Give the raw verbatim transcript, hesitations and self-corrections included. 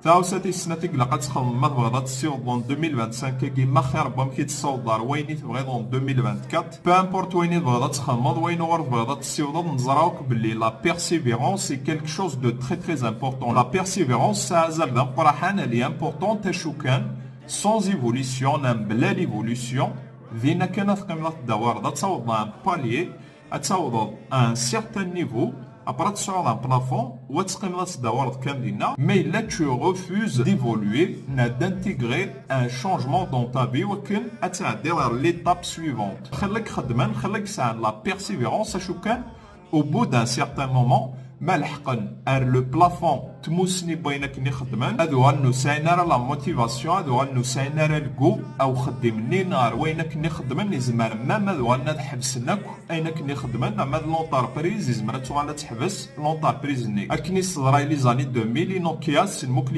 Tawsa tis snat i ilaq ad txedmeḍ ma tebɣiḍ ad tessiwḍeḍ en deux mille vingt-cinq agi, ma xir n wamek i tessawḍeḍ ar wayen i tebɣiḍ en deux mille vingt-quatre. Peu importe wayen i tebɣiḍ ad txedmeḍ, wayen uɣur tebɣiḍ ad tessiwḍeḍ, neẓra akk belli la persévérance est quelque chose de très très important. La persévérance tesɛa azal d ameqqraḥan, elle est importante, acu kan sans évolution, neɣ mebla l'évolution, dinna kan ad teqqimeḍ ad tdawareḍ, ad tawḍeḍ à un palier, ad tawḍeḍ à un certain niveau, après ad tesɛuḍ un plafond, u ad teqqimeḍ ad tdawareḍ kan dinna. Ma yella tu refuses d'évoluer, neɣ d'intégrer un changement dans ta vie, wakken ad tɛeddiḍ ɣer l'étape suivante. Xilla i ixeddmen, xilla i yesɛan la persévérance, acu kan, au bout d'un certain moment, ma leḥqen ar le plafond n tmussni n wayen akken i xeddmen, ad uɣalen ur sɛin ara la motivation, ad uɣalen ur sɛin ara le goût ar uxeddim-nni neɣ ar wayen akken i xeddmen, izmer même ad uɣalen ad ḥebsen akk ayen akken i xeddmen, ama d l'entreprise, izmer ad tuɣal ad teḥbes l'entreprise-nni. Akken i s-teḍra i les années deux mille i Nokia, s lmukli